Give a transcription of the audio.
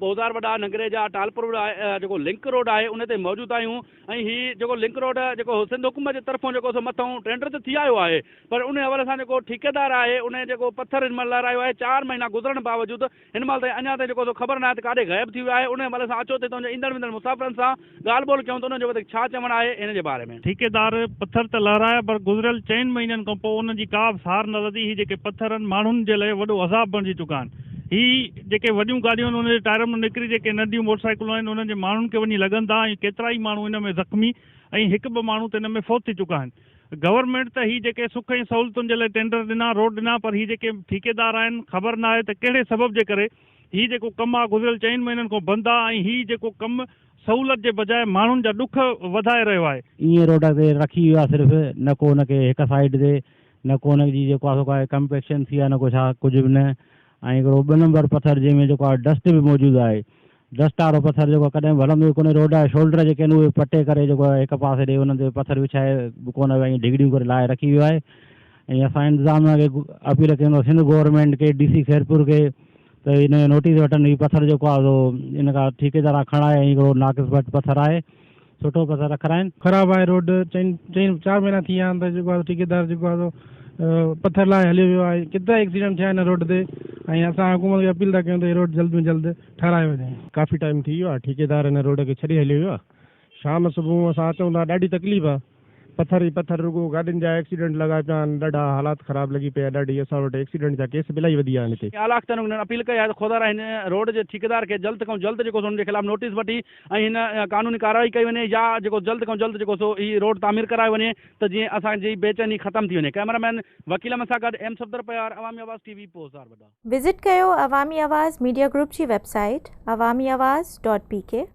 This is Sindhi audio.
پوزار وڏا ننگريجا ٽالپور جيڪو لنڪ روڊ آهي ان تي موجود آهيون ۽ هي جيڪو لنڪ روڊ جيڪو سنڌ حڪومت جي طرفون جيڪو سو مٿئون ٽينڊر ته ٿي آيو آهي پر ان حوالي سان جيڪو ٺيڪيدار آهي ان جيڪو پٿر هن مهل لهرايو آهي چار مهينا گذرڻ باوجود هن مهل تائين اڃا تائين جيڪو سو خبر ناهي ته ڪاڏي غائب ٿي ويو آهي ان حوالي سان اچو ته هتان جي ايندڙ ويندڙ مسافرن سان ڳالهه ٻولهه ڪيون ته انهن جو وڌيڪ ڇا چوڻ آهي ان جي باري ۾. ٺيڪيدار پٿر ته لهرايا پر گذريل چئن مهينن کان پوء انهن جي ڪا به سار نه لڌي، هي جيڪي پٿر آهن ماڻهن جي لئه وڏو عذاب بڻجي چڪا آهن، هي جيڪي وڏيون گاڏيون آهن انهن جي ٽائرن مان نڪري جيڪي ننڍيون موٽر سائيڪلون آهن انهن جي ماڻهن کي وڃي لڳن ٿا ۽ ڪيترائي ماڻهو ان ۾ زخمي ۽ هڪ ٻه ماڻهو ته ان ۾ فوت ٿي چڪا آهن. گورنمينٽ ته هي جيڪي سک ۽ سهولتن جي لئه ٽينڊر ڏنا، روڊ ڏنا پر هي جيڪي ٺيڪيدار آهن خبر ناهي ته ڪهڙي سبب جي ڪري هي جيڪو ڪم آ گذريل چئن مهينن کان بند آ ۽ هي جيڪو ڪم سهولت جي بجاء ماڻهن جا ڏک وڌائي رهيو آهي. ائين روڊ تي رکي ويو آ صرف نه ڪو ان کي هڪ سائيڊ تي نه ڪو ان جي جيڪو آ سو ڪا ڪمپيڪشن ٿي آ نه ڪو ڇا ڪجهه به نه ۽ هڪڙو ٻه نمبر پٿر جنهن ۾ جيڪو آ ڊسٽ به موجود آهي ڊسٽ وارو پٿر جيڪو آ ڪڏهن به هلندو ئي ڪونهي روڊ جا شولڊر جيڪي آهن اهي پٽي ڪري جيڪو آ هڪ پاسي ڏي انهن تي پٿر وڇائي به ڪونه ويو ائين ڍڳڙيون ڪري لاهي رکي ويو آهي ۽ اسان انتظاميا کي اپيل ڪيون ٿا سنڌ گورنمينٽ کي ڊي سي خيرپور کي ته ان جو نوٽيس وٺن هي پٿر جيڪو آهي سو ان کان ٺيڪيدار کان کڻائي ۽ هڪڙو ناقص ڀٽ پٿر آهي سٺو پٿر رکرائين. خراب آهي روڊ چئن چئن چار مهينا ٿي ويا آهن ته جيڪو آهي ٺيڪيدار جيڪو آهي سو پٿر لاهي هليو ويو آهي ڪيترا ايڪسيڊنٽ ٿيا آهن هن روڊ تي ۽ اسان حڪومت کي اپيل ٿا ڪيون ته هي روڊ جلد ۾ جلد ٺهرايو وڃي. ڪافي ٽائيم ٿي ويو آهي ٺيڪيدار هن روڊ کي ڇڏي هليو ويو آهي شام صبح اسان اچون ٿا ڏاڍي تڪليف آ پٿر ئي پٿر رڳو گاڏين جا ايڪسيڊنٽ لڳا پيا آهن ڏاڍا حالات خراب لڳي پيا ڏاڍي اسان وٽ ايڪسيڊنٽ جا ڪيس به الاهي وڌي ويا آهن هتي. اعليٰ اختيارين هنن اپيل ڪئي آهي ته خدارا هن روڊ جي ٺيڪيدار کي جلد کان جلد جيڪو سو هن جي خلاف نوٽيس وٺي ۽ هن قانوني ڪارروائي ڪئي وڃي يا جيڪو جلد کان جلد جيڪو سو هي روڊ تعمير ڪرايو وڃي ته جيئن اسان جي بيچيني ختم ٿي وڃي ڪئميرا مين وڪيل احمد سان گڏ ايم صفدر پيار عوامي آواز ٽي وي پوزار وڏا. وزٽ ڪيو عوامي آواز ميڊيا گروپ جي website Awami Awaz dot P K.